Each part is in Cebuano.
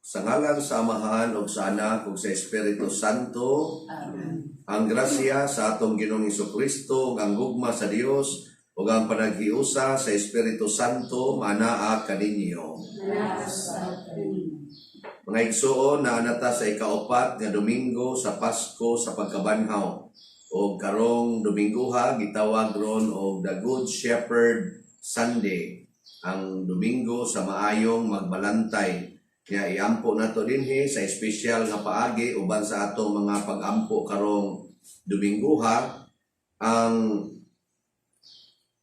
Sa ngalan sa Amahan ug sa Anak ug sa Espiritu Santo. Amen. Ang grasya sa atong Ginoong Kristo ug ang gugma sa Dios ug ang panaghiusa sa Espiritu Santo manaa kaninyo. Mga igsuon, naa na ta sa ikaupat nga Domingo sa Pasko sa pagkabanhaw. O karong Domingoha gitawag ron og the Good Shepherd Sunday, ang Domingo sa maayong magbalantay. Kaya iampo nato dinhi sa espesyal nga paagi uban sa atong mga pag-ampo karong Domingoha ang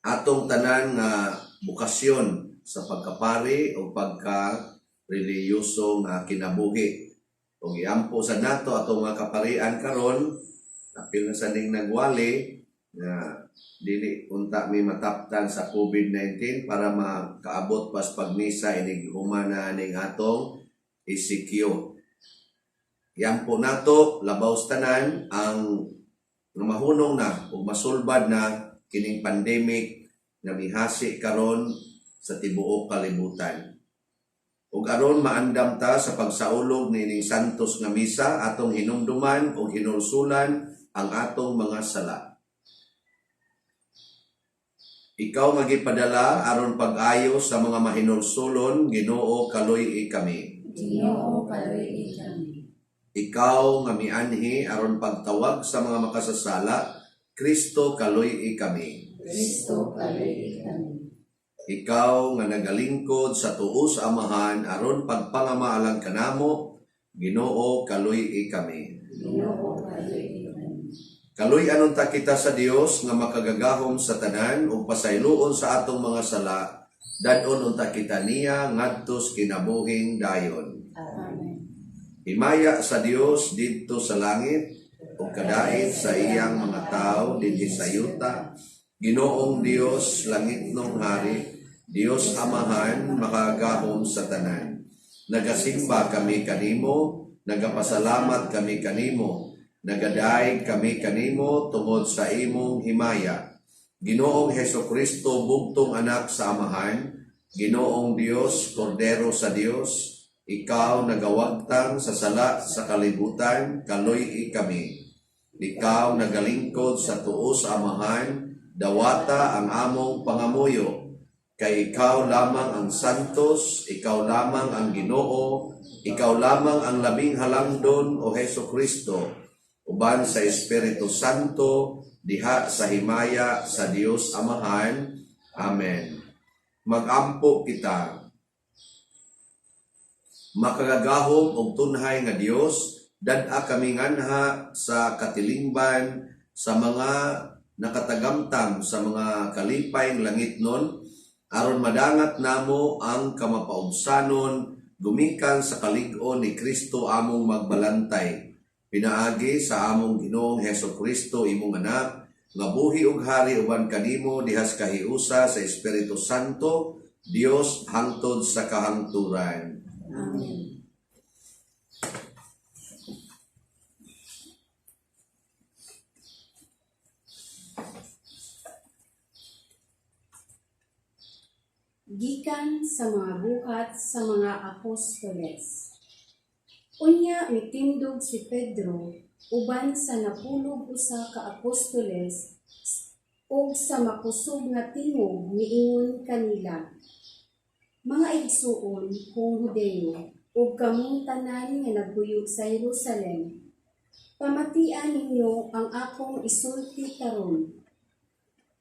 atong tanan nga bokasyon sa pagkapari o pagka relihiyoso nga kinabuhi. Ug iampo sa nato atong mga kaparian karon, apil na sa ning nagwali nga dili unta mi mataptan sa COVID-19 para makaabot pas pagmisa inig humana ning atong ECQ. Iampo nato labaw sa tanan ang nga mahunong na ug masulbad na kining pandemic nga mihasi karon sa tibuok kalibutan. Ug aron maandam ta sa pagsaulog niining santos nga misa, atong hinumduman ug hinulsulan ang atong mga sala. Ikaw nga gipadala aron pag-ayo sa mga mahinulsulon, Ginoo, kaluy-i kami. Ginoo, kaluy-i kami. Ikaw nga mianhi aron pagtawag sa mga makasasala, Kristo, kaluy-i kami. Kristo, kaluy-i kami. Ikaw nga nagalingkod sa tuo sa Amahan aron pagpangamaalang kanamo, Ginoo, kaluy-i kami. Ginoo, kaluy-i kami. Kaluy-an unta kita sa Dios nga makagagahom sa tanan ug pasayloon sa atong mga sala, dad-on unta kita niya ngadto sa kinabuhing dayon. Amen. Himaya sa Dios didto sa langit ug kadait sa iyang mga tawo dinhi sa yuta. Ginoong Dios, langitnong hari, Dios Amahan, makagagahom sa tanan. Nagasimba kami kanimo, nagapasalamat kami kanimo, nagadayeg kami kanimo tungod sa imong himaya. Ginoong Heso Kristo, bugtong anak sa Amahan, Ginoong Dios, Kordero sa Dios, ikaw nagawagtang sa sala sa kalibutan, kaluy-i kami. Ikaw nagalingkod sa tuo sa Amahan, dawata ang among pangamuyo. Kay ikaw lamang ang santos, ikaw lamang ang Ginoo, ikaw lamang ang labing halangdon, o Heso Kristo, uban sa Espiritu Santo, diha sa himaya sa Dios Amahan. Amen. Magampo kita. Makagagahom og tunhay nga Dios, dad-a kami nganha sa katilingban sa mga nakatagamtam sa mga kalipay ng langitnon aron madangat namo ang kamapaubsanon gumikan sa kalig-on ni Kristo among magbalantay, pinaagi sa among Ginoong Heso Kristo, imong anak, nga buhi ug hari uban kanimo dihas kahiusa sa Espiritu Santo, Dios hangtod sa kahangturan. Amen. Gikan sa mga Buhat sa mga Apostoles. Unya mitindog si Pedro uban sa 11 ka apostoles ug sa makusog nga tingog miingon kanila, "Mga igsuon kong Hudeyo ug kamong tanan nga nagpuyo sa Jerusalem, pamatian ninyo ang akong isulti karon.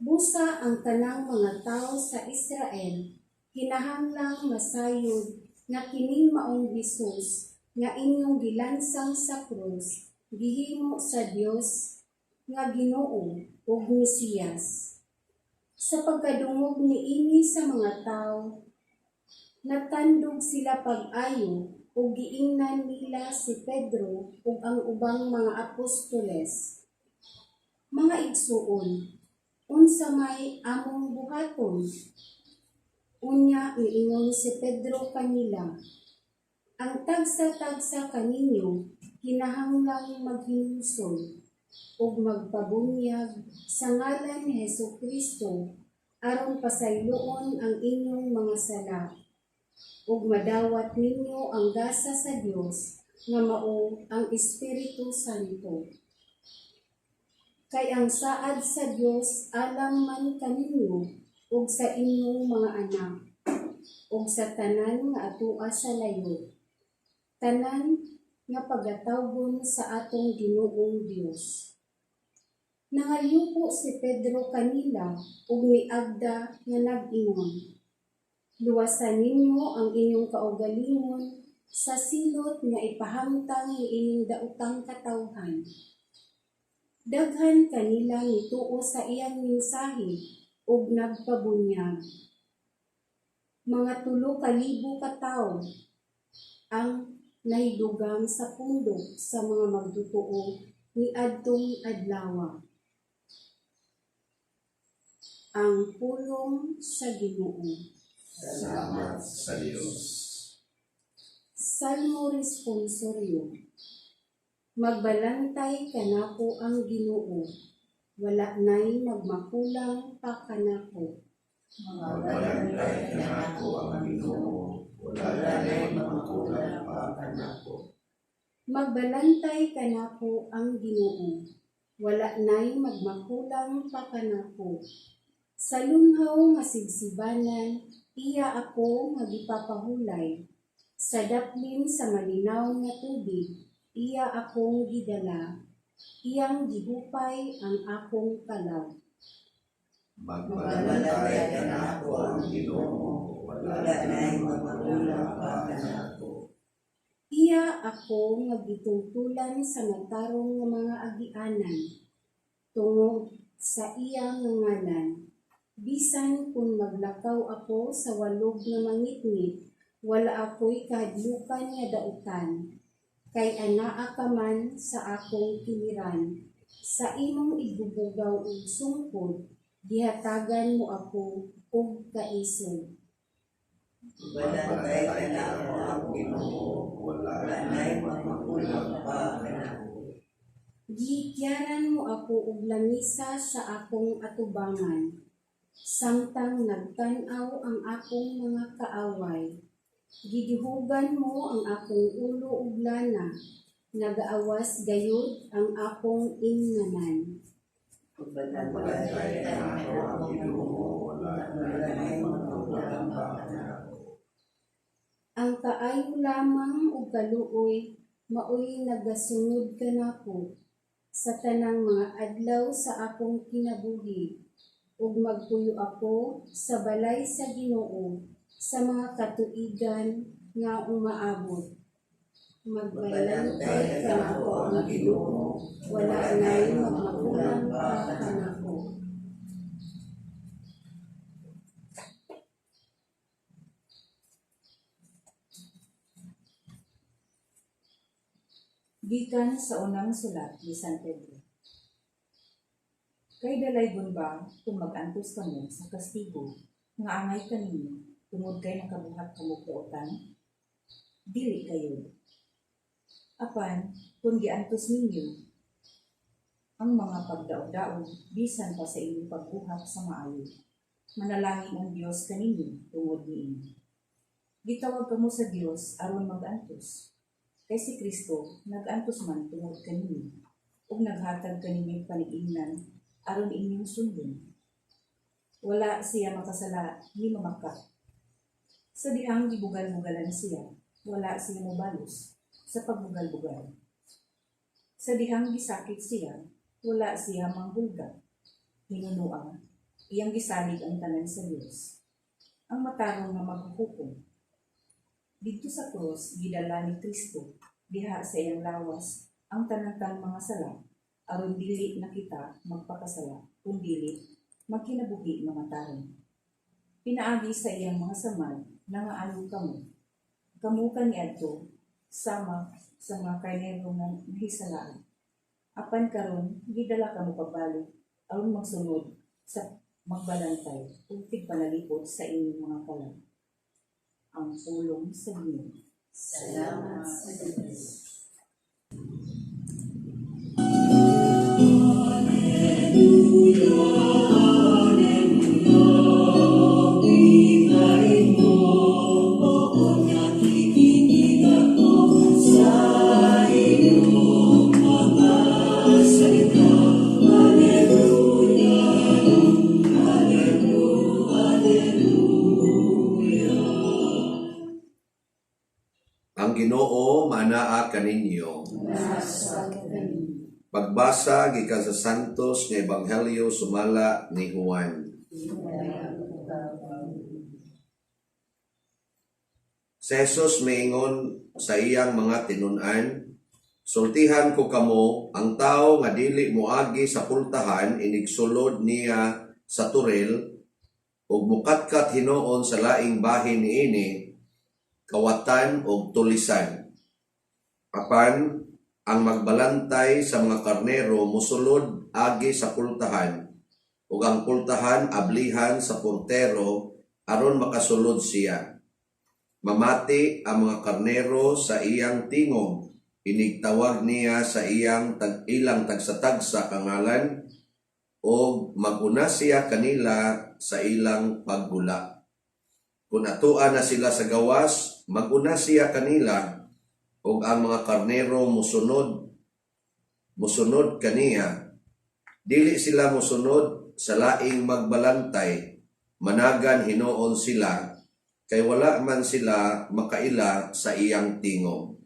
Busa ang tanang mga tawo sa Israel kinahanglang masayod nga kining maong Hesus nga inyong gilansang sa krus gihimo sa Dios nga Ginoo ug Mesiyas." Sa pagkadungog niini sa mga tawo, natandog sila pag-ayo ug giingnan nila si Pedro ug ang ubang mga apostoles, "Mga igsuon, unsa may among buhaton?" Unya miingon si Pedro kanila, "Ang tagsa-tagsa kaninyo kinahanglang maghinulsol ug magpabunyag sa ngalan ni Hesus Kristo aron pasayloon ang inyong mga sala ug madawat ninyo ang gasa sa Dios nga mao ang Espiritu Santo. Kay ang saad sa Dios alang man kaninyo ug sa inyong mga anak ug sa tanan nga atoa sa layo, tanan nga pagatawgon sa atong Ginoong Dios." Nangalyuko si Pedro kanila ug miagda nga nag-ingon, "Luwasa ninyo ang inyong kaugalingon sa silot nga ipahamtang niining daotang katawhan." Daghan kanila nituo sa iyang mensahe ug nagpabunyag. Mga 3,000 ka tawo ang nahidugang sa pundok sa mga magtutoo niadtong adlawa. Ang pulong sa Ginoo. Salamat sa Dios. Salmo Responsorio. Magbalantay kanako ang Ginoo, wala nay magmakulang pa kanako. Magbalantay kanako ang Ginoo, wala nay magmakulang pa kanako. Magbalantay kanako ang Ginoo, wala nay magmakulang pa kanako. Sa lunhaw nga sibsibanan, iya ako nga gipapahulay. Sa daplin sa malinawon nga tubig, iya akong gidala. Iyang gihupay ang akong kalag. Magbalantay kanako ang Ginoo, wala nay magmakulang pa kanako. Iya ako nga gitultulan sa matarong nga mga agianan tungod sa iya nga ngalan. Bisan kung maglakaw ako sa walog nga mangitngit, wala ako'y kahadlukan nga dautan. Kay anaa ka man sa akong kiliran. Sa imong igbubugaw ug sungkod, gihatagan mo ako og kaisog. Magbalantay kanako ang Ginoo, wala nay magmakulang pa kanako. Gihikyaran mo ako og lamisa sa akong atubangan, samtang nagtan-aw ang akong mga kaaway. Gidihugan mo ang akong ulo og lana, nagaawas gayud ang akong ingnanan. Magbalantay kanako ang Ginoo, wala nay magmakulang pa kanako. Ang kaayo lamang ug kaluoy maoy nagasunod kanako sa tanang mga adlaw sa akong kinabuhi, ug magpuyo ako sa balay sa Ginoo sa mga katuigan nga umaabot. Magbalantay kanako ang Ginoo, wala nay magmakulang pa kanako. Gikan sa unang sulat ni San Pedro. Kay dalaygon ba kung mag-antos kamo sa kastigo nga angay kaninyo tungod kay nakabuhat kamo dautan? Dili kayod. Apan kung giantos ninyo ang mga pagdaog-daog bisan pa sa inyong pagbuhat sa maayo, manalangin ang Dios kaninyo tungod niini. Gitawag kamo sa Dios aron mag-antos, kay si Kristo nag-antos man tungod kaninyo. ug naghatag kaninyo paniingnan aron inyong sundon. Wala siya makasala ni mamaka. Sa dihang gibugal-bugalan siya, wala siya mobalos sa pagbugal-bugal. Sa dihang gisakit siya, wala siya manghulga. Hinunoa, iyang gisalig ang tanan sa Dios, ang matarong nga maghuhukom. Didto sa krus gidala ni Kristo diha sa iyang lawas ang tanang mga sala aron dili na kita magpakasala kun dili magkinabuhi nga matarong. Pinaagi sa iyang mga samad nangaayo kamo. Kamo kaniadto sama sa mga karnero nga nahisalaan. Apan karon gidala kamo pabalik aron magsunod sa magbalantay ug tigpanalipod sa inyong mga kalag. Ang pulong sa Ginoo. Salamat sa Diyos. Ang Ginoo manaa kaninyo. Nasa kaninyo. Pagbasa gikan sa Santos nga Ebanghelyo sumala ni Juan. Si Jesus miingon sa iyang mga tinun-an, "Sultihan ko kamo, ang tawo nga dili moagi sa pultahan inigsulod niya sa toril ug mukatkat hinuon sa laing bahin niini, kawatan og tulisan. Apan ang magbalantay sa mga karnero mosulod agi sa pultahan, ug ang pultahan ablihan sa portero aron makasulod siya. Mamati ang mga karnero sa iyang tingog, inigtawag niya sa iyang ilang tagsa-tagsa ka ngalan, ug mag-una siya kanila sa ilang paggula. Kung atoa na sila sa gawas, mag-una siya kanila, ug ang mga karnero musunod kaniya. Dili sila musunod sa laing magbalantay, managan hinuon sila, kay wala man sila makaila sa iyang tingog."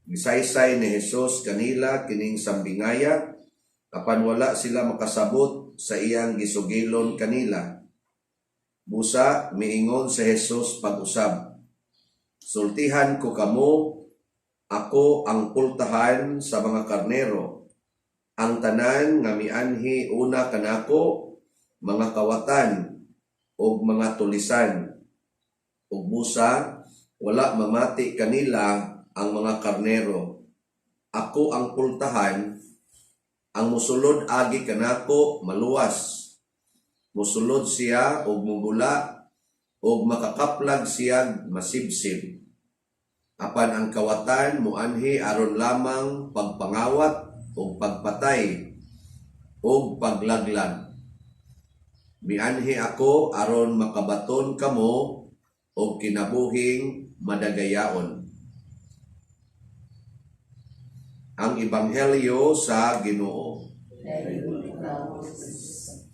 Gisaysay ni Jesus kanila kining sambingaya, apan wala sila makasabot sa iyang gisugilon kanila. Busa miingon si Jesus pag-usab, "Sultihan ko kamo, ako ang pultahan sa mga karnero. Ang tanan nga mianhi una kanako, mga kawatan ug mga tulisan. Ug busa wala mamati kanila ang mga karnero. Ako ang pultahan, ang musulod agi kanako maluwas. Musulod siya ug mugula ug makakaplag siya masibsib. Apan ang kawatan muanhi aron lamang pagpangawat ug pagpatay ug paglaglag. Mianhi ako aron makabaton kamo og kinabuhing madagayaon." Ang Ebanghelyo sa Ginoo. Dayon ikaw, Kristo.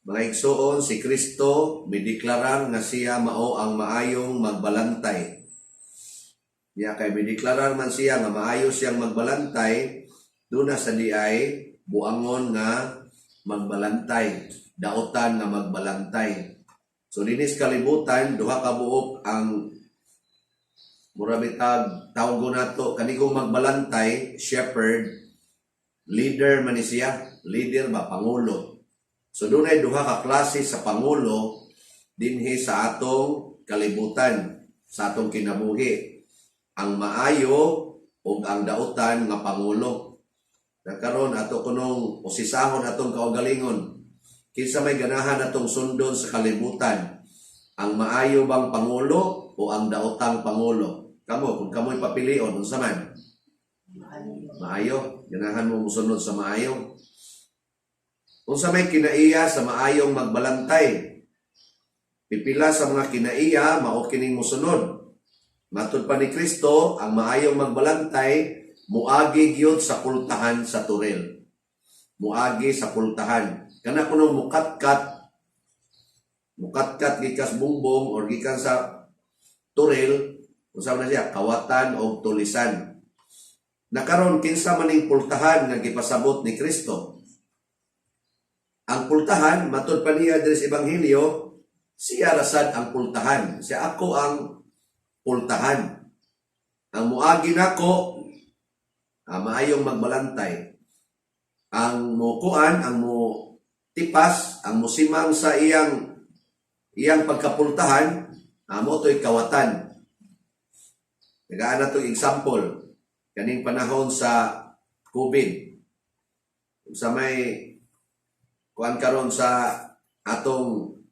Mga igsoon, si Kristo mideklarar nga siya mao ang maayong magbalantay. Nya kay mideklarar man siya nga maayo siyang magbalantay, duna sa diay buangon nga magbalantay, daotan nga magbalantay. So dinis kalibutan, duha ka buok ang mura bitag tawgon nato kanigong magbalantay, shepherd, leader man ni siya, leader ba, pangulo. So dunay duha ka klase sa pangulo dinhi sa atong kalibutan, sa atong kinabuhi. Ang maayo ug ang dautan nga pangulo. Na karon ato kunong usisahon atong kaugalingon. Kinsa may ganahan atong sundon sa kalibutan? Ang maayo bang pangulo o ang daotang pangulo? Kamo, kung kamo'y papilion, unsa man? Maayo. Ganahan mo musunod sa maayo. Unsa may kinaiya sa maayong magbalantay? Pipila sa mga kinaiya mao kining mosunod. Matud pa ni Kristo, ang maayong magbalantay muagi gyud sa pultahan sa toril. Muagi sa pultahan. Kana kuno mukatkat, mukatkat gikas bungbong or gikan sa toril, unsa man siya, kawatan o tulisan. Nakaron, kinsa maning pultahan nga gipasabot ni Kristo? Ang pultahan, matud pa niya diri sa Ebanghelyo, siya rasad ang pultahan. Siya, "Ako ang pultahan. Ang muagi nako, maayong magbalantay. Ang mukuan, ang mo tipas, ang musimang sa iyang iyang pagkapultahan, mao to'y kawatan." Tagaan na to example, kaning panahon sa COVID. Sa may kuan karon sa atong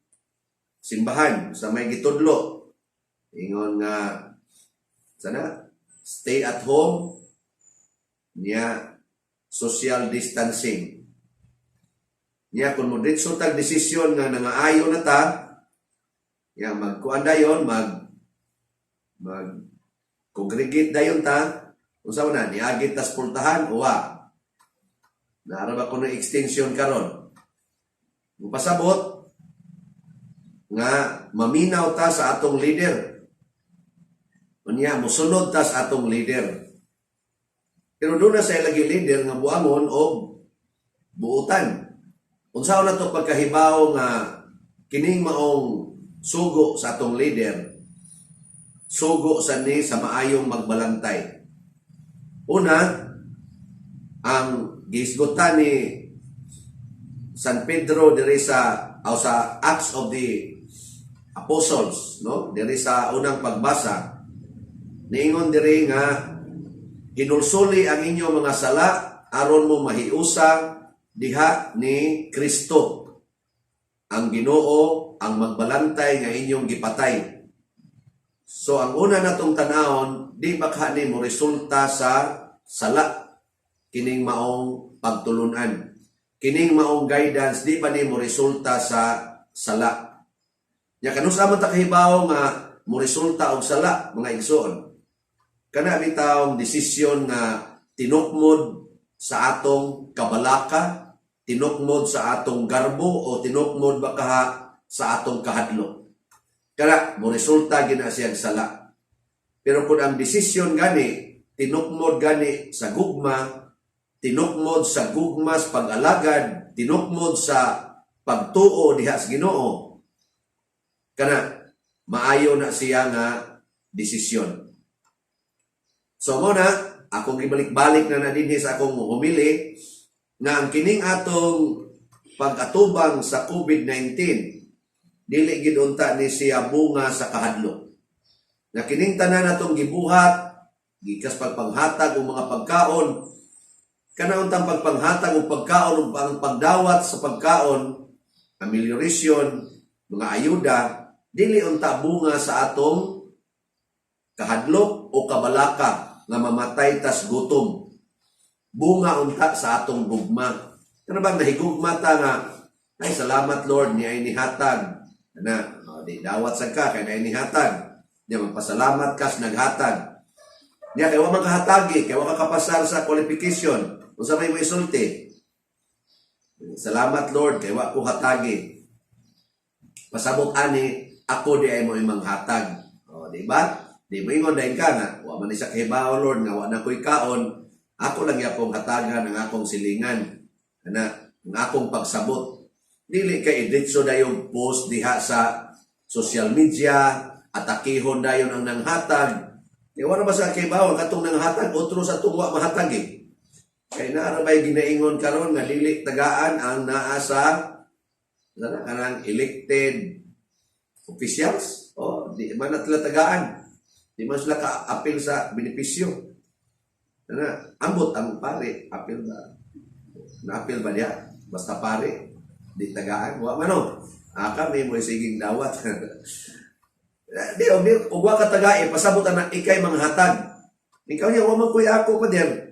simbahan, sa may gitudlo, ingon nga sana stay at home niya, social distancing niya. Kung mo ditso tag desisyon nga nangaayo na ta ya, magkuan dayon, mag mag congregate dayon ta, unsa man na niagi tas pultahan, uwa naara ba kuno extension karon, mupasabot nga maminaw ta sa atong leader. Unya, musunod ta sa atong leader. Pero doon na sa lagi leader nga buangon o buutan. Unsa na to pagkahibaw nga kining maong sugo sa atong leader, sugo sa ni sa maayong magbalantay? Una, ang gihisgutan ni San Pedro diri sa o sa Acts of the Apostles, no? Diri sa unang pagbasa, niingon diri nga hinulsuli ang inyong mga sala aron mo mahiusa diha ni Kristo ang Ginoo, ang magbalantay nga inyong gipatay. So ang una natong tanawon, di ba ni mo resulta sa sala kining maong pagtulunan? Kining maong guidance, di ba ni mo resulta sa sala? Nya kanusa man ta kahibaw nga mo resulta og sala, mga igsoon? Kana bitawng desisyon nga tinukmod sa atong kabalaka, tinukmod sa atong garbo o tinukmod ba kaha sa atong kahadlok. Kana mo resulta gina siyang sala. Pero kung ang desisyon gani tinukmod gani sa gugma, tinukmod sa gugma sa pag-alagad, tinukmod sa pagtuo diha sa Ginoo, kana maayo na siya nga desisyon. So mo na, akong gibalik-balik na na dinhi sa akong homily nga ang kining atong pag-atubang sa COVID-19, dili gid unta ni siya bunga sa kahadlok. Na kining tanan atong gibuhat gikas pagpanghatag og mga pagkaon, kana untang pagpanghatag og pagkaon ug ang pagdawat sa pagkaon, amelioration, mga ayuda, dili unta bunga sa atong kahadlok o kabalaka nga mamatay tas gutom. Bunga unta sa atong gugma. Kana bang nahigugma ta nga, "Ay, salamat Lord, ni ay nihatag." Na, oh, di dawat sad ka kay naay nihatag. Di magpasalamat kas naghatag. Niya kay wa man kahatagi, kay wa ka kapasar sa qualification. Unsa may mo isulti? "Salamat Lord kay wa ko hatagi." Pasabot ani, ako di ay mo imang hatag. O, di ba? Di mo ingon dayon ka nga, "Wa man ni sa kahibaw Lord nga wa na ko'y kaon. Ako lang yapong hatagan ang akong silingan." Ana, ang akong pagsabot. Dili kay iditso dayong post diha sa social media, atakihon dayon ang nanghatag. Di wala ba sa kahibaw katong nanghatag otro sa tungwa mahatag eh. Kay naa ra bay ginaingon karon nga dili tagaan ang naa sa sana kanang elected officials. Oh, di man na sila tagaan. Di man sila ka-apil sa benepisyo. Ana, ambot ang pare, apil ba? Naapil ba niya? Basta pare, di tagaan. Wa man no. Ah, kami mo siging dawat. Di, og di, og wa ka tagae, pasabot ana ikay mga hatag. Ikaw niya, wa man ko'y ako pa din.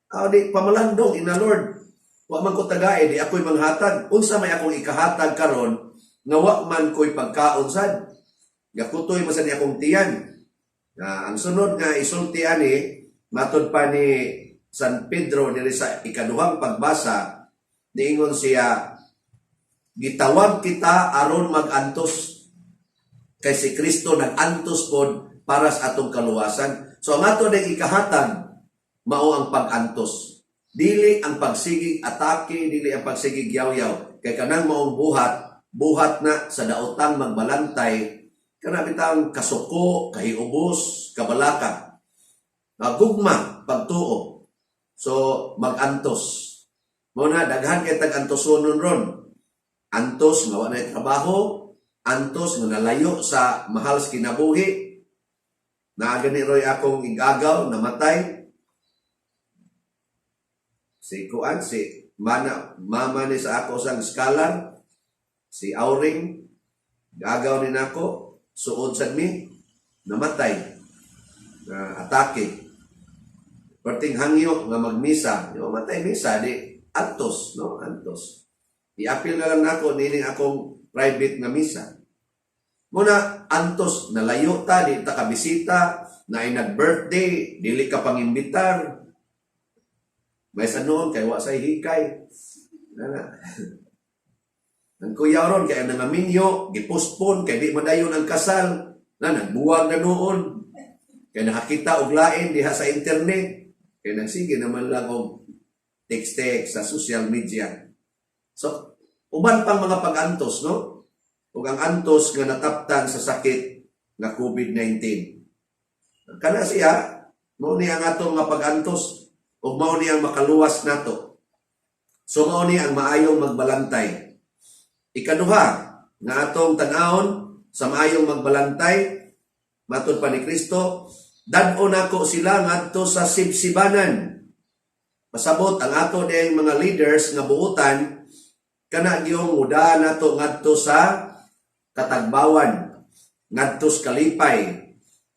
Ah, di, pamalandong, ina Lord. Wa man ko tagae, di ako'y manghatag. Unsa may akong ikahatag karon nga wa man ko'y pagkaon sad? Gakutoy man sad ni akong tiyan. Na ang sunod nga isulti ani, matod pa ni San Pedro diri sa ikaduhang pagbasa, niingon siya, gitawag kita aron magantos kay si Kristo nag-antos pod para sa atong kaluwasan. So ang ato ding ikahatag mao ang pag-antos. Dili ang pagsigig atake, dili ang pagsigig yaw-yaw. Kay kanang maong buhat, buhat na sa daotang magbalantay, kana bitang kasuko, kahiubos, kabalaka. Gugma, pagtuo. So mag-antos. Mao na daghan kay tag-antosonon ron. Antos nga wa na trabaho, antos nga nalayo sa mahal sa kinabuhi. Naa gani roy akong igagaw, namatay. Si kuan, si mana, mama ni sa ako sang scholar, si Auring, gagaw ni nako, suod sad mi, namatay. Na atake. Perting hangyo nga magmisa, di matay misa, di antos, no? Antos. Iapil na lang nako nining akong private nga misa. Muna, antos, nalayo ta, di ta kabisita, na ay nag-birthday, dili ka pangimbitar. May sa noon, kay wa say hikay. Nana. Ang kuya ron, kay ang nangaminyo, gipospon, kay di madayon ang kasal. Na, nagbuwag na noon. Kay nakakita og lain diha sa internet. Kay nagsige naman lang og text-text sa social media. So, uban pang mga pag-antos, no? Ug ang antos nga nataptan sa sakit nga COVID-19. Kana siya, mao ni ang atong nga pag-antos ug mao ni ang makaluwas nato. So mao ni ang maayong magbalantay. Ikaduha nga atong tan-awon sa maayong magbalantay, matod pa ni Kristo, dad-on nako sila ngadto sa sibsibanan. Pasabot ang ato diyang mga leaders nga buutan kana giyong mudaa nato ngadto sa katagbawan, ngadto sa kalipay,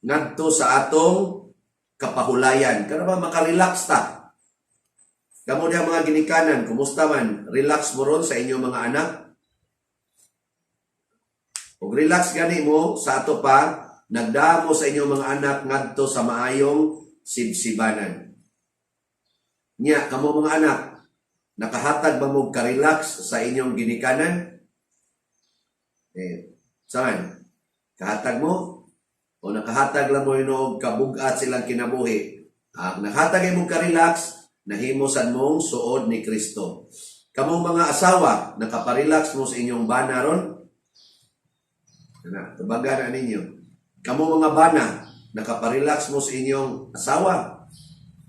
ngadto sa atong kapahulayan. Kana ba makarelax ta? Kamo diha mga ginikanan, kumusta man? Relax mo ron sa inyong mga anak? Ug relax gani mo sa ato pa, nagdamo sa inyong mga anak ngadto sa maayong sibsibanan. Nya, kamo mga anak, nakahatag ba mo ka-relax sa inyong ginikanan? Eh, saan? Kahatag mo? O nakahatag lang mo og kabugat silang kinabuhi? Ang nakahatag mo ka-relax, nahimo sad mong suod ni Kristo. Kamong mga asawa, nakaparelax mo sa inyong bana ron? Ana, tubagan na ninyo. Kamo mga bana, nakaparelax mo sa inyong asawa?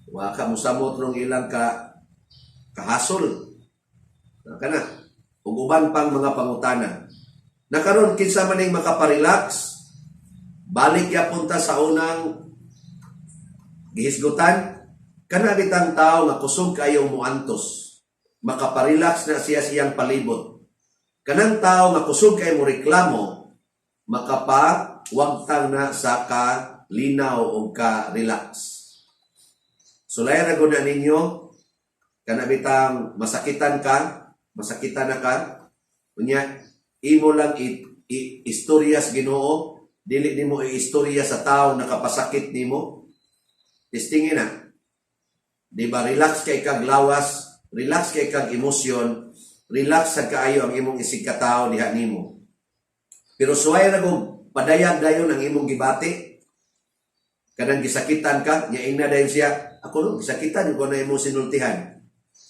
Wa ka mosamot rong ilang ka kahasol. Kana. Ug uban pang mga pangutana. Nakaron kinsa man ning makaparelax, balik yapon ta sa unang gihisgutan, kana bitang tao nga kusog kayo muantos. Makaparelax na siya siyang palibot. Kanang tao nga kusog kayo mo reklamo, makapawagtang na sa kalinaw o ka-relax. Sulayan na gud na ninyo, kana bitang masakitan ka, masakitan na ka, unya, imo lang istorya sa Ginoo, dili nimo i-istorya sa tao nakapasakit nimo. Testingin na. Di ba relax kay kag lawas, relax kay kag emosyon, relax sa kaayo ang imong isig katawo diha nimo. Pero suway ra kog padayag dayon ang imong gibati. Kanang gisakitan ka, nya ingna dayon siya, ako no, gisakitan ko na imong sinultihan.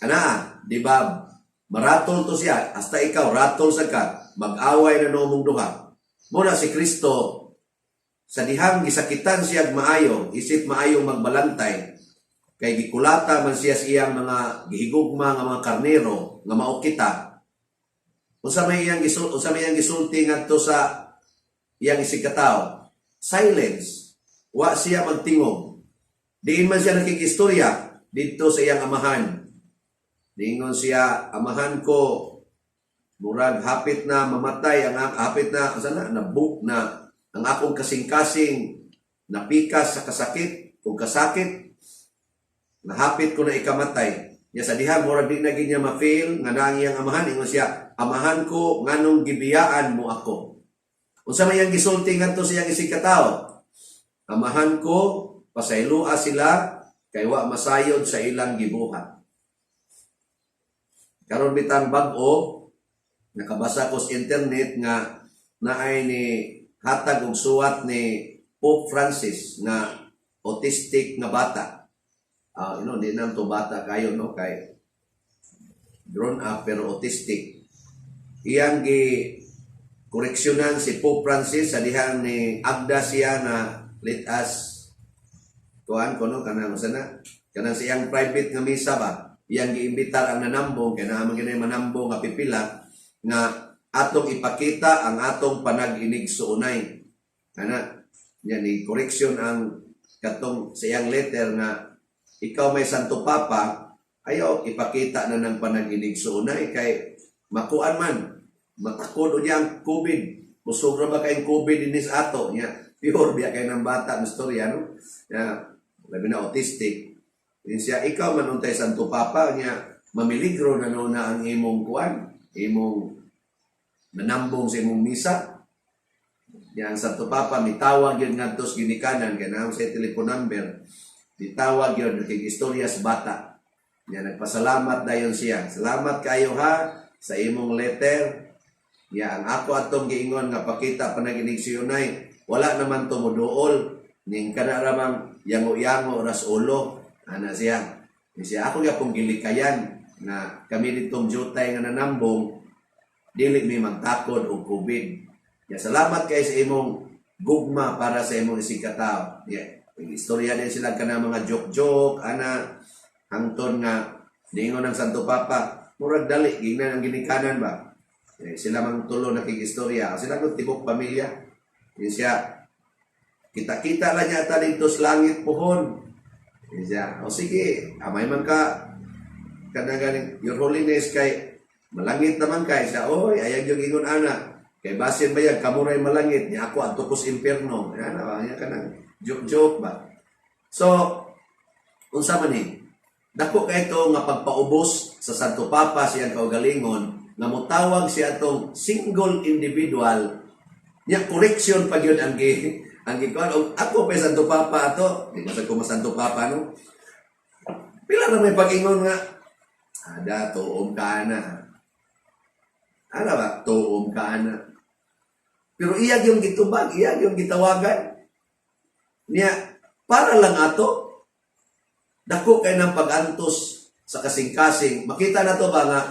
Ana, di ba? Maratol to siya, hasta ikaw ratol sa ka, mag-away na nomong duha. Muna si Kristo sa dihang gisakitan siya maayo, isip maayong magbalantay, kay gikulata man siya sa iyang mga gihigugma nga mga karnero nga mao kita. Unsa may iyang gisulti ngadto sa iyang isig katawo? Silence. Wa siya magtingog. Diin man siya nakikistorya didto sa iyang amahan. Diingon siya, "Amahan ko, murag hapit na mamatay ang hapit na asa na nabuk na ang akong kasing-kasing, napikas sa kasakit ug kasakit, nahapit ko na ikamatay." Nya sa diha murag di na gyud niya ma-feel nga naa ang iyang amahan, ingon siya, "Amahan ko, nganong gibiyaan mo ako?" Unsa may iyang gisulti ngadto sa iyang isig katawo? Amahan ko, pasayloa sila kay wa masayod sa ilang gibuhat. Karon bitang bag-o, nakabasa ko sa internet nga naay ni hatag og suwat ni Pope Francis nga autistic nga bata. Di na to bata kayo, no, kay grown up pero autistic. Iyang gi koreksyonan si Pope Francis sa dihang ni agda siya na let us kuan kuno kanang sana kanang siyang private nga misa ba, iyang giimbitar ang nanambong kay naa man gani manambong nga pipila nga atong ipakita ang atong panag-inigsuonay ana niya. Ni correction ang katong sa iyang letter nga ikaw may Santo Papa, ayaw ipakita na ng panag-inigsuonay kay makuan man, matakod o niya ang COVID, busog ra ba kayong COVID dinis ato niya. Pure biya kay ng bata ng istorya, no, ya labi na autistic din siya. Ikaw man untay Santo Papa niya, mamiligro na no na ang imong kuan, imong nanambong sa imong misa niya. Ang Santo Papa mitawag yun ngadto sa ginikanan kay naa sa telephone number. Mitawag yun, nakig-istorya sa bata niya. Nagpasalamat dayon siya, "Salamat kayo ha sa imong letter." Ya, ang ako atong giingon nga pakita panag-inigsuonay, wala naman to moduol ning kana ramang yango-yango ras ulo ana siya. Ni siya ako gyapong gilikayan na kami ditong jutay nga nanambong dili mi magtakod og COVID. Ya, salamat kay sa imong gugma para sa imong isigkatao. Ya, istorya din sila kana mga joke-joke ana hangton nga niingon ng Santo Papa, murag dali gingnan ang ginikanan ba. Eh, sila mang tulo nakig-istorya. Sila kung tibok pamilya. Yun siya, kita-kita lang yata dito sa langit pohon. Yun siya, o sige, amay man ka, kana ganing, Your Holiness, kay malangit naman kay siya, oy, ayag yung ingon ana. Kay basin ba yan, kamuray malangit, niya ako adto ko sa impyerno. Yan, ah, yan ka nang joke-joke ba. So, unsa man ni? Dako kay ito nga pagpaubos sa Santo Papa siyang kaugalingon nga motawag siya atong single individual niya, correction pa gyud ang gikuan. Og ako pa Santo Papa ato, di ba sa ko Santo Papa, no, pila ra may pag-ingon nga ada tuom ka na ana ba, tuom ka na, pero iya yung gitubag, iya yung gitawagan niya para lang ato. Dako kay ng pag-antos sa kasing-kasing. Makita na to ba nga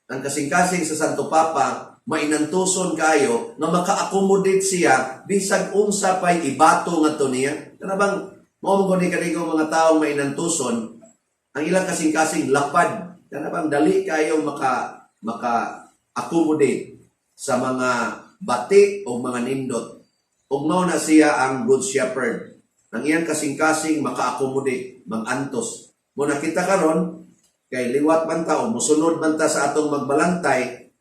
ang kasing-kasing sa Santo Papa mainantuson kayo nga maka-accommodate siya bisag unsa pay ibato ngadto niya? Kana bang mao man gud ni mga tawo mainantuson, ang ilang kasing-kasing lapad. Kana bang dali kayo maka maka accommodate sa mga bati o mga nindot. Ug mao na siya ang good shepherd. Ang iyang kasing-kasing maka-accommodate, mangantos. Mo nakita karon kay liwat man ta o musunod man ta sa atong magbalantay,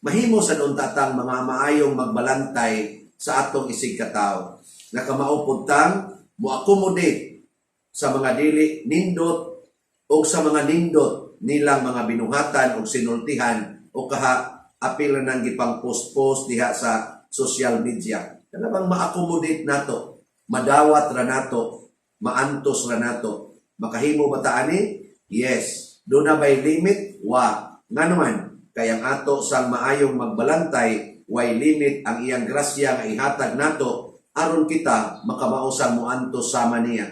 mahimo sa unta tang mga maayong magbalantay sa atong isig katawo. Nakamao pud tang mo-accommodate sa mga dili nindot o sa mga nindot nilang mga binuhatan o sinultihan o kaha apil na nang gipang post-post diha sa social media. Kana bang ma-accommodate nato, madawat ra nato, maantos ra nato. Makahimo ba ta ani? Yes. Duna bay limit? Wa. Ngano man, kay ang ato sang maayong magbalantay, way limit ang iyang grasya nga ihatag nato aron kita makamausang moantos sama niya.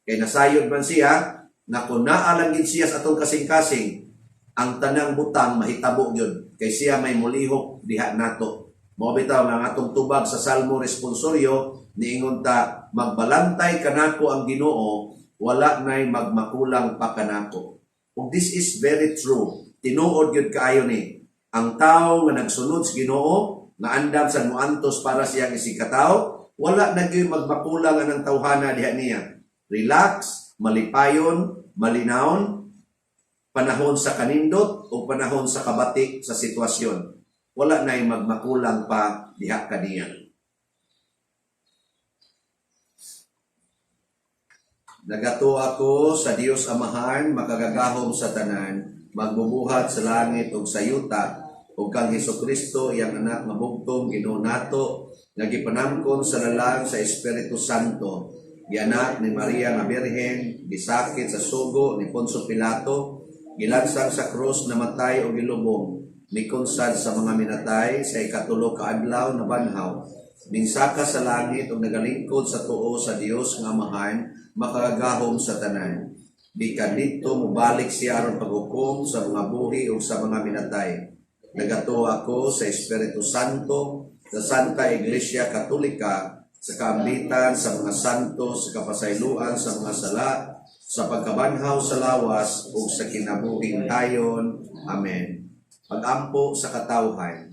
Kay nasayod man siya na kung naa lang gid siya sa atong kasing-kasing, ang tanang butang mahitabo gyud kay siya may mulihok diha nato. Mao bitaw nga ang atong tubag sa Salmo responsoryo, niingon ta, "Magbalantay kanako ang Ginoo, wala nay magmakulang pa kanako." Ug this is very true. Tinuod gyud kaayo ni. Ang tao nga nagsunod sa Ginoo, nga andam sa muantos para siyang isigkatawo, wala na gyud magmakulang anang tawhana diha niya. Relax, malipayon, malinawon, panahon sa kanindot o panahon sa kabati sa sitwasyon. Wala na'y magmakulang pa diha kaniya. Nagatuo ako sa Dios Amahan, makagagahom sa tanan, magbubuhat sa langit ug sa yuta, ug kang Hesukristo, iyang anak nga bugtong Ginoo nato, Nga gipanamkon sa lalang sa Espiritu Santo, gianak ni Maria nga Birhen, gisakit sa sugo ni Poncio Pilato, gilansang sa krus, namatay o gilubong, mikunsad sa mga minatay, sa ikatulo ka adlaw nabanhaw, minsaka sa langit ug nagalingkod sa tuo sa Dios nga Amahan makagagahom sa tanan. Gikan didto mobalik siya aron paghukom sa mga buhi ug sa mga minatay. Nagatuo ako sa Espiritu Santo, sa Santa Iglesia Katolika, sa kaambitan sa mga santo, sa kapasayloan sa mga sala, sa pagkabanhaw sa lawas ug sa kinabuhing dayon. Amen. Pagampo sa katawhan.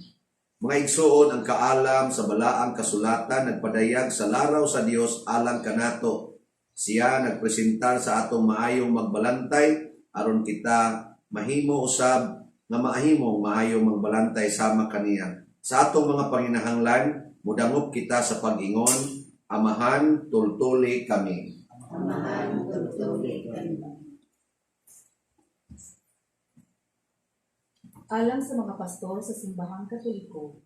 Mga igsuon, ang kaalam sa balaang kasulatan nagpadayag sa laraw sa Dios alang kanato. Siya nagpresentar sa atong maayong magbalantay aron kita mahimo usab nga mahimong maayong magbalantay sama kaniya. Sa atong mga panginahanglan, mudangop kita sa pag-ingon, "Amahan, tultuli kami." Amahan, tultuli kami. Alang sa mga pastor sa Simbahang Katoliko,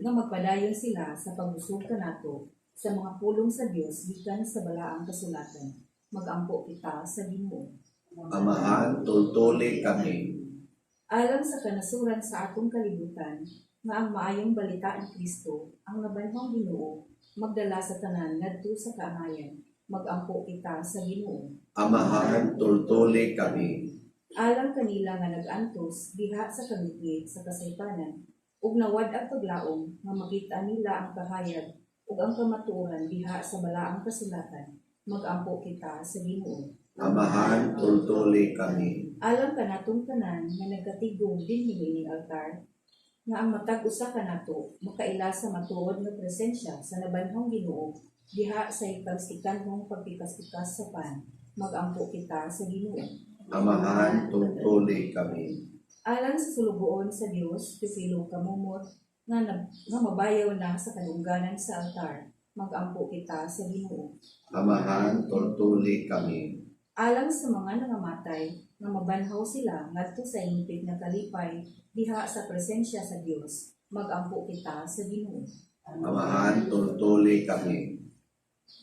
nga magpadayon sila sa pagbusog kanato sa mga pulong sa Dios gikan sa balaang kasulatan. Magampo kita sa Ginoo. Amahan, tultuli kami. Alang sa kanasuran sa atong kalibutan, nga ang maayong balita ni Kristo, ang nabanhawng Ginoo, magdala sa tanan ngadto sa kaangayan. Magampo kita sa Ginoo. Amahan, tultuli kami. Alang kanila nga nag-antos diha sa kamitngit sa kasaypanan ug nawad ang paglaom nga makita nila ang kahayag ug ang kamatuoran diha sa balaang kasulatan. Magampo kita sa Ginoo. Amahan, tultuli kami. Alang kanatong tanan nga nagkatigom dinhi niining altar, nga ang matag usa kanato makaila sa matuod nga presensya sa nabanhawng Ginoo diha sa Eukaristikanhong pagpikas-pikas sa pan. Magampo kita sa Ginoo. Amahan, tultuli kami. Alang sa sulugoon sa Dios, Pipilo Kamumot, nga mabayaw na sa kadungganan sa altar. Magampo kita sa Ginoo. Amahan, tultuli kami. Alang sa mga nangamatay, nga mabanhaw sila ngadto sa hingpit nga kalipay diha sa presensya sa Dios. Magampo kita sa Ginoo. Amahan, tultuli kami.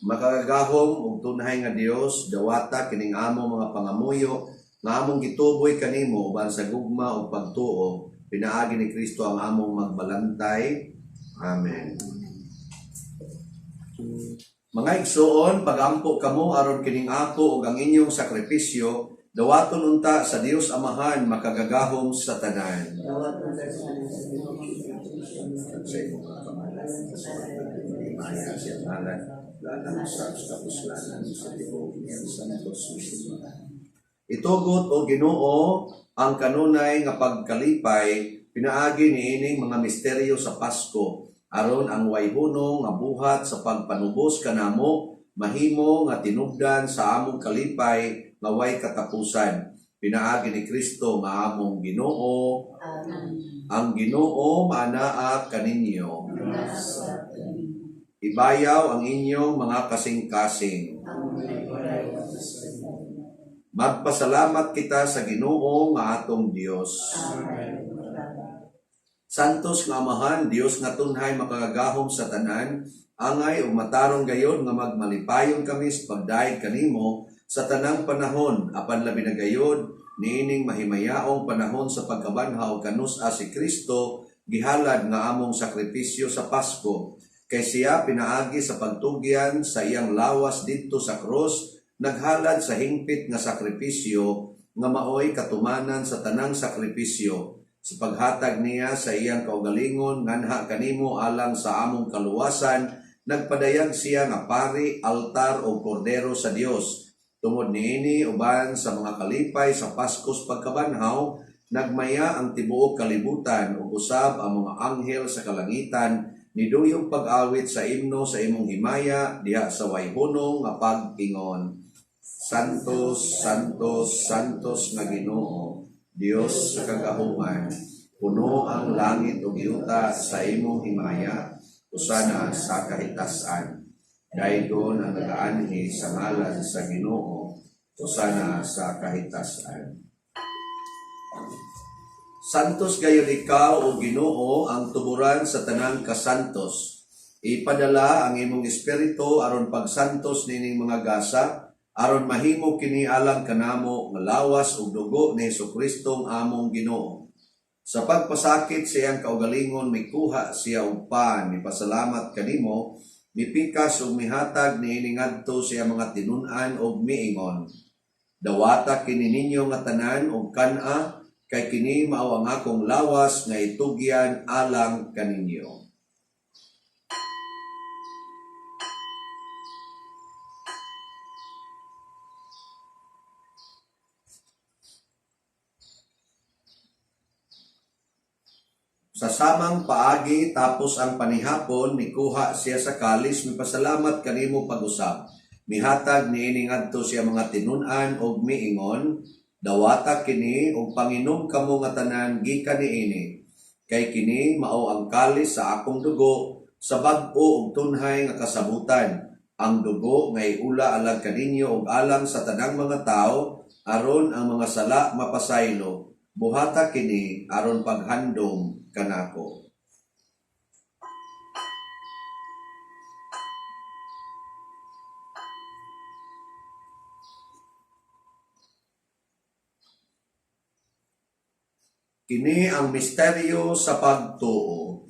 Makagagahom ug tunhay nga Dios, dawata kining among mga pangamuyo nga among gituboy kanimo uban sa gugma ug pagtuo pinaagi ni Kristo ang among magbalantay. Amen. Mga igsuon, pagampo kamo aron kining ako ug ang inyong sakripisyo dawaton unta sa Dios Amahan makagagahom sa tanan. Sa imong mga pangalan, sa himaya sa ngalan, lalang sa kapuslanan sa tibuok niyang santos. Itugot, o Ginoo, ang kanunay nga pagkalipay pinaagi niining mga misteryo sa Pasko aron ang wayhunong nga buhat sa pagpanubos kanamo mahimo nga tinubdan sa among kalipay nga way katapusan pinaagi ni Kristo nga among Ginoo. Amen. Ang Ginoo maanaa kaninyo. Nasa kami. Ibayaw ang inyong mga kasing-kasing. Magpasalamat kita sa Ginoo nga atong Dios. Santos nga Amahan, Dios nga tunhay makagagahom sa tanan, angay ug matarong gayod nga magmalipayon kami sa pagdayeg kanimo sa tanang panahon, apan labi na gayod niining mahimayaong panahon sa pagkabanhaw kanus-a si Kristo gihalad nga among sakripisyo sa Pasko. Kay siya pinaagi sa pagtugyan sa iyang lawas didto sa krus naghalad sa hingpit nga sakripisyo nga maoy katumanan sa tanang sakripisyo. Sa paghatag niya sa iyang kaugalingon nganha kanimo alang sa among kaluwasan, nagpadayag siya nga pari, altar o kordero sa Dios. Tungod niini, uban sa mga kalipay sa Paskos pagkabanhaw, nagmaya ang tibuok kalibutan ug usab ang mga anghel sa kalangitan niduyog pag-awit sa imno sa imong himaya diha sa wayhunong nga pag-ingon: Santos, Santos, Santos nga Ginoo, Dios sa kagahuman, puno ang langit ug yuta sa imong himaya. Hosana sa kahitasan. Daygon ang nagaanhi sa ngalan sa Ginoo. Hosana sa kahitasan. Santos gayud ikaw, o Ginoo, ang tuburan sa tanang kasantos. Ipadala ang imong espiritu aron pagsantos nining mga gasa, aron mahimo kini alang kanamo nga lawas ug dugo ni Hesukristo ang among Ginoo. Sa pagpasakit sa iyang kaugalingon, mikuha siya og pan, mipasalamat kanimo, mipikas ug mihatag niini ngadto sa iyang mga tinun-an ug miingon: "Dawata kini ninyo nga tanan ug kan-a, kay kini mao ang akong lawas nga itugyan alang kaninyo." Sa samang paagi, tapos ang panihapon, mikuha siya sa kalis, mipasalamat kanimo pag-usab. Mihatag niini ngadto sa iyang mga tinun-an ug miingon, "Dawata kini ug panginom kamo nga tanan gikan niini. Kay kini mao ang kalis sa akong dugo sa bag-o ug tunhay nga kasabutan, ang dugo nga iula alang kaninyo ug alang sa tanang mga tawo aron ang mga sala mapasaylo. Buhata kini aron paghandom kanako." Kini ang misteryo sa pagtuo.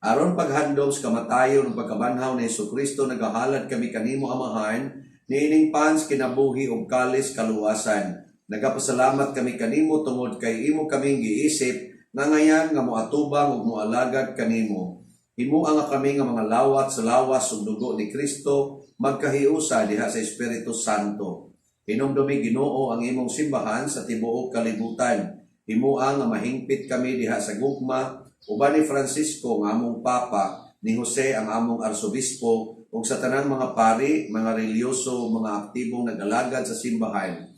Aron paghandom sa kamatayon ug pagkabanhaw ni Hesukristo, nagahalad kami kanimo, Amahan, niining pan sa kinabuhi ug kalis kaluwasan. Nagapasalamat kami kanimo tungod kay imo kaming giisip nga ngayan nga moatubang ug moalagad kanimo. Himoa nga kami nga mga lawat sa lawas ug dugo ni Kristo magkahiusa diha sa Espiritu Santo. Hinumdumi, Ginoo, ang imong simbahan sa tibuok kalibutan. Himoa nga mahingpit kami diha sa gugma uban ni Francisco nga among Papa, ni Jose ang among Arsobispo, ug sa tanang mga pari, mga relihiyoso, mga aktibong nag-alagad sa simbahan.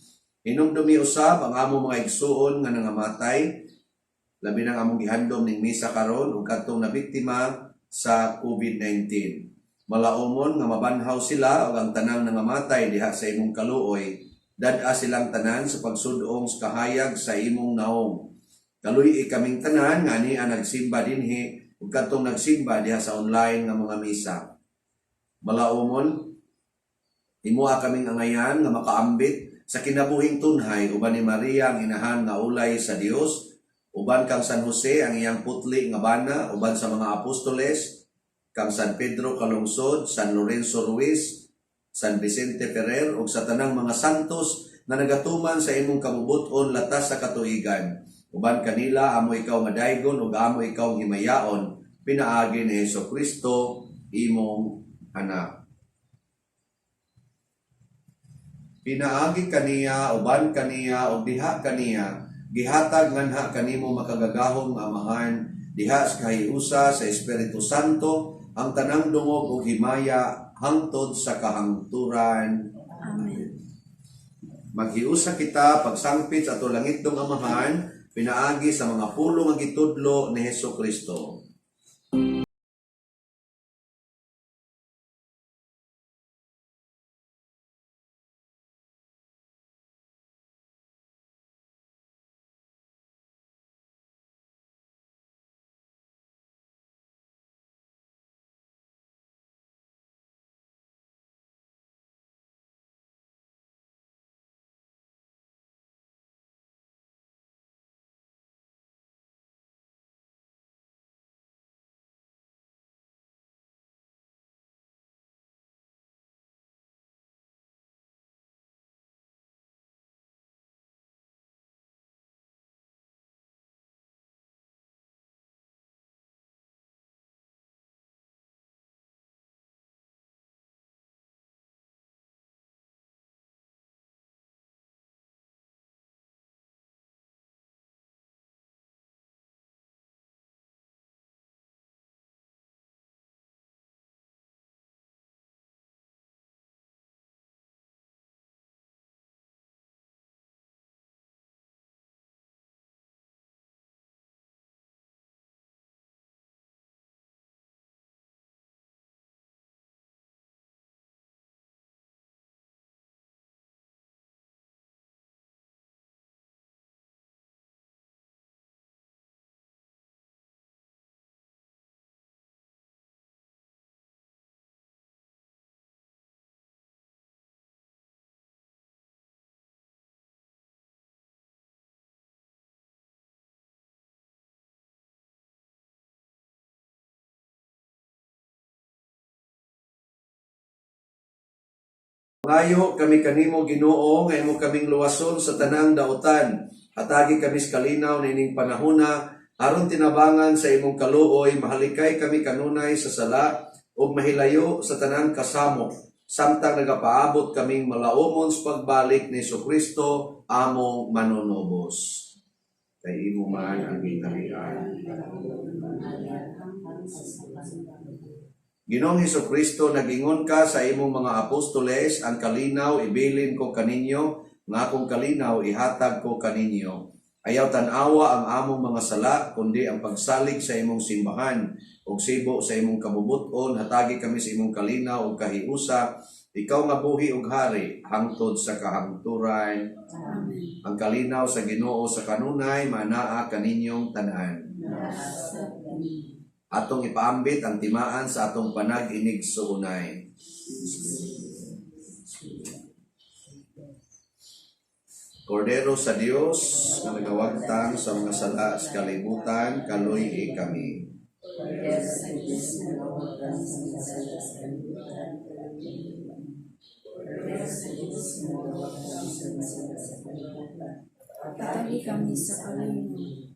Hinumdumi usab ang among mga igsuon nga nangamatay, labi nang among gihandom ning misa karon ug kadtong nabiktima sa COVID-19. Malaumon nga mabanhaw sila ug ang tanang nangamatay diha sa imong kaluoy, dad-a silang tanan sa pagsud-ong sa kahayag sa imong naong. Kaluy-i kaming tanan nga ania nagsimba dinhi ug kadtong nagsimba diha sa online nga mga misa. Malaumon, himoa kaming angayan nga makaambit sa kinabuhing tunhay uban ni Maria ang inahan nga ulay sa Dios, uban kang San Jose ang iyang putli nga bana, uban sa mga apostoles, kang San Pedro Calungsod, San Lorenzo Ruiz, San Vicente Ferrer ug sa tanang mga santos na nagatuman sa imong kabubut-on latas sa katuigan. Uban kanila amo ikaw nga daygon ug amo ikaw himayaon pinaagi ni Hesukristo, imong anak. Pinaagi kaniya, uban kaniya, ug diha kaniya, gihatag nganha kanimo, makagagahom nga Amahan, diha sa kahiusa sa Espiritu Santo, ang tanang dungog ug himaya hangtod sa kahangturan. Amen. Maghiusa kita pagsangpit sa ato langitnong Amahan pinaagi sa mga pulong nga gitudlo ni Hesukristo. Mangayo kami kanimo, Ginoo, nga imo kaming luwason sa tanang dautan. Hatagi kami sa kalinaw niining panahona aron tinabangan sa imong kaluoy mahalikay kami kanunay sa sala ug mahilayo sa tanang kasamok samtang nagapaabot kaming malaumon sa pagbalik ni Kristo among manunubos. Kay imo man ang gingharian. Ginoong Kristo, nagingon ka sa imong mga apostoles, "Ang kalinaw ibilin ko kaninyo, nga akong kalinaw ihatag ko kaninyo." Ayaw tan-awa ang among mga sala, kundi ang pagsalig sa imong simbahan ug sibo sa imong kabubut-on, hatagi kami sa imong kalinaw ug kahiusa, ikaw nga buhi ug hari hangtod sa kahangturan. Amen. Ang kalinaw sa Ginoo sa kanunay manaa kaninyong tanan. Atong ipaambit ang timaan sa atong panag-inigsuonay. Kordero sa Dios nga nagawagtang sa mga sala sa kalibutan, kaluy-i kami. Kordero sa Diyos na nagawagtang sa mga sala sa kalibutan, kaluy-i kami. Kordero sa Diyos na nagawagtang sa mga sala sa kalibutan, Hatagi kami sa kalinaw.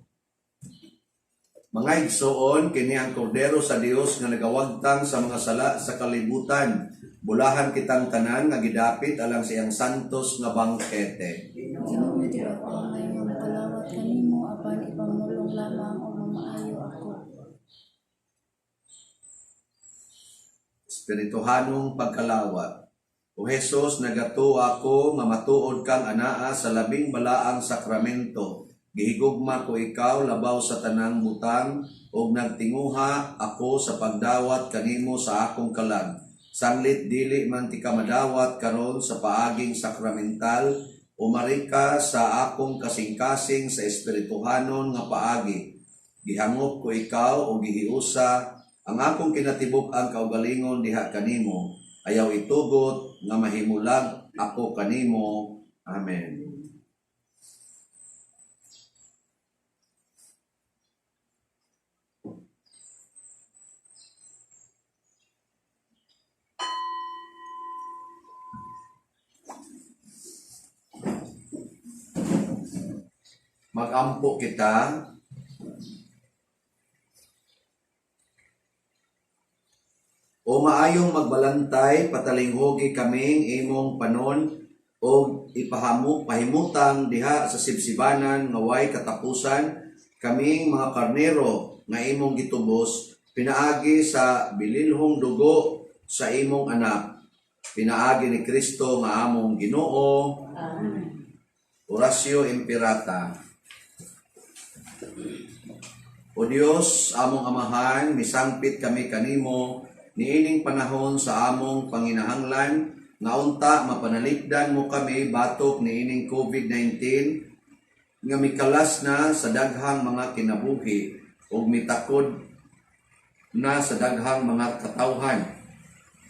Mga igsoon, kini ang kordero sa Dios nga nagawagtang sa mga sala sa kalibutan. Bulahan kitang tanan nga gidapit alang sa iyang santos nga bangkete. Ginoo, di ako angay nga mokalawat kanimo, apan ipamulong lamang ug mamaayo ako. Espirituhanong pagkalawat. O Jesus, nagatuo ako nga matuod kang anaa sa labing balaang sakramento. Gihigugma ko ikaw labaw sa tanang butang ug nagtinguha ako sa pagdawat kanimo sa akong kalag. Sanglit dili man ti ka madawat karon sa paaging sakramental, umari ka sa akong kasing-kasing sa espirituhanon nga paagi. Gihangop ko ikaw o gihiusa ang akong kinatibuk-ang kaugalingon diha kanimo. Ayaw itugot nga mahimulag ako kanimo. Amen. Magampo kita. O maayong magbalantay, patalinghugi kaming imong panon og ipahamo pahimutang diha sa sibsibanan nga way katapusan kaming mga karnero nga imong gitubos pinaagi sa bililhong dugo sa imong anak, pinaagi ni Kristo nga among Ginoo. Amen. Oratio Imperata. O Dios, among Amahan, misangpit kami kanimo niining panahon sa among panginahanglan nga unta mapanalikdan mo kami batok niining COVID-19 nga mikalas na sa daghang mga kinabuhi ug mitakod na sa daghang mga katawhan.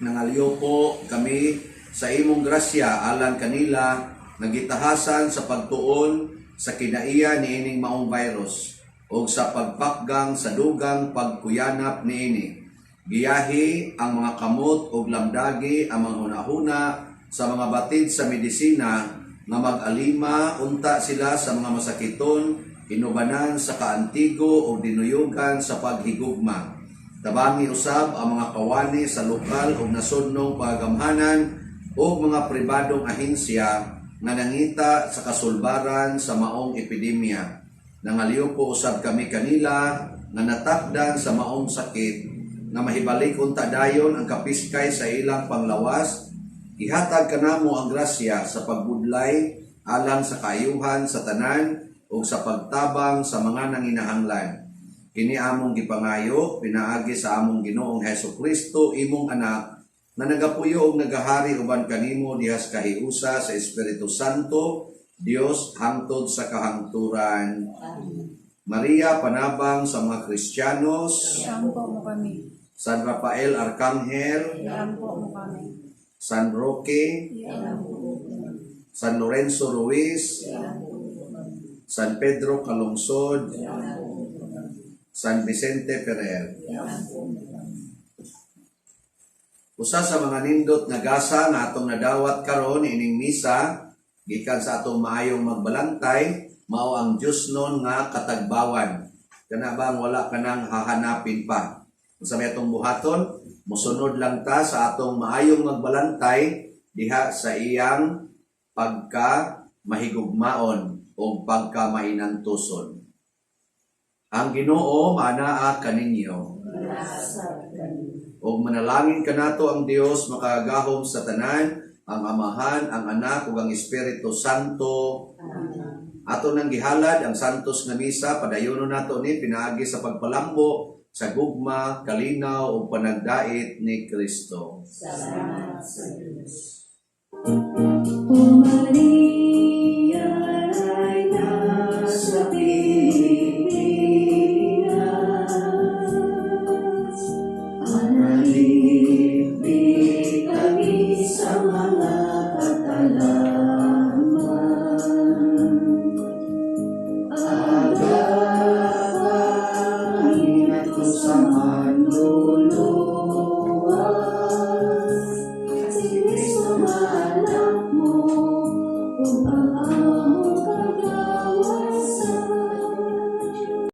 Nangalyupo kami sa imong grasya alang kanila nga gitahasan sa pagtuon sa kinaiya niining maong virus ug sa pagpakgang sa dugang pagkuyanap niini. Giyahi ang mga kamot ug lamdagi ang mga hunahuna sa mga batid sa medisina nga mag-alima unta sila sa mga masakiton, inubanan sa kaantigo ug dinuyugan sa paghigugma. Tabangi usab ang mga kawani sa lokal ug nasudnong pagamhanan ug mga pribadong ahensya nga nangita sa kasulbaran sa maong epidemya. Nangalyupo usab kami kanila nga natakdan sa maong sakit nga mahibalik unta dayon ang kapiskay sa ilang panglawas. Ihatag kanamo ang grasya sa pagbudlay alang sa kaayuhan sa tanan ug sa pagtabang sa mga nanginahanglan. Kini among gipangayo pinaagi sa among Ginoong Hesus Kristo, imong anak, na nagapuyo og nagahari uban kanimo diha sa kahiusa sa Espiritu Santo, Dios, hangtod sa kahangturan. Amen. Maria, panabang sa mga Kristiyanos. Iampo mo kami. San Rafael Arcangel, Iampo mo kami. San Roque, Iampo mo kami. San Lorenzo Ruiz, San Pedro Calungsod, San Vicente Ferrer. Usa sa mga nindot nga gasa nga atong nadawat karon ining misa gikan sa atong maayong magbalantay mao ang Diyosnon nga katagbawan. Kana bang wala ka nang hahanapin pa. Unsa may atong buhaton? Mosunod lang ta sa atong maayong magbalantay diha sa iyang pagka mahigugmaon o pagka mainantuson. Ang Ginoo maanaa kaninyo. Og manalangin kanato ang Dios makagagahom sa tanan, ang Amahan, ang Anak ug ang Espiritu Santo. Ato nang gihalad ang santos nga misa, padayonon nato ni pinaagi sa pagpalambo sa gugma, kalinaw ug panagdait ni Kristo. Salamat sa Diyos. O Maria.